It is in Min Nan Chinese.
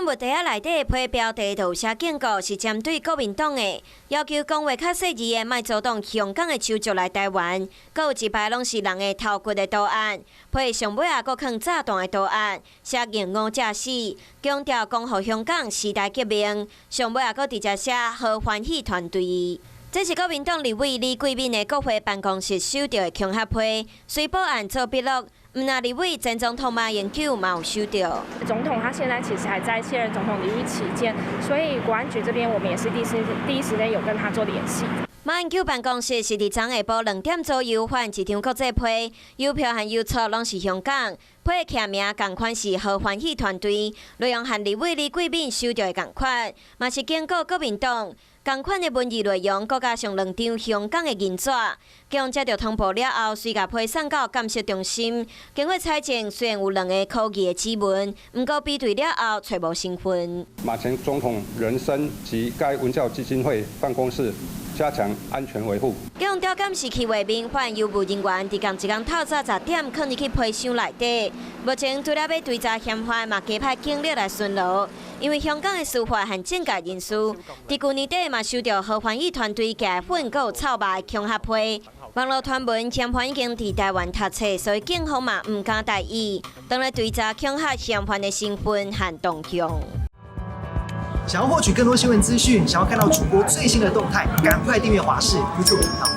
物袋仔內底批標題就有寫警告，是針對國民黨的，要求講話較細膩的，莫阻擋香港的手續來台灣。閣有一排攏是人的頭骨的圖案，批上尾仔閣囥炸彈的圖案，寫硬五正死，強調光復香港時代革命。上尾仔閣直接寫何歡喜團隊。這是國民黨立委李貴敏的國會辦公室收著的恐嚇批，隨保案做筆錄。毋但立委，前總統馬英九嘛有收著。總統他現在其實還在卸任總統領域期間，所以國安局這邊我們也是第一時間有跟他做聯繫。馬英九辦公室是佇昨下晡2點左右發一張國際批，郵票和郵戳攏是香港，批的署名仝款是何歡喜團隊，內容和立委李貴敏收著的仝款，嘛是警告國民黨。仝款的文字內容，閣加上兩張香港的銀紙，警方接著通報了後，隨共批送到鑑識中心。經過採證，雖然有兩个可疑的指紋，毋過比對了後，揣無身份。馬前總統人身及該文教基金會辦公室加強安全維護。警方調監視器畫面，發現郵務人員佇仝一工透早10點，囥入去批箱內底。目前除了欲追查嫌犯，嘛加派警力來巡邏。因為香港的司法和政界人士，佇舊年底嘛收著何歡喜團隊寄糞閣有臭肉的恐嚇批。網路傳聞嫌犯已經佇台灣讀冊，所以警方嘛毋敢大意，當咧追查恐嚇嫌犯的身份和動向。想要獲取更多新聞資訊，想要看到主播最新的動態，趕快訂閱華視 YouTube 頻道。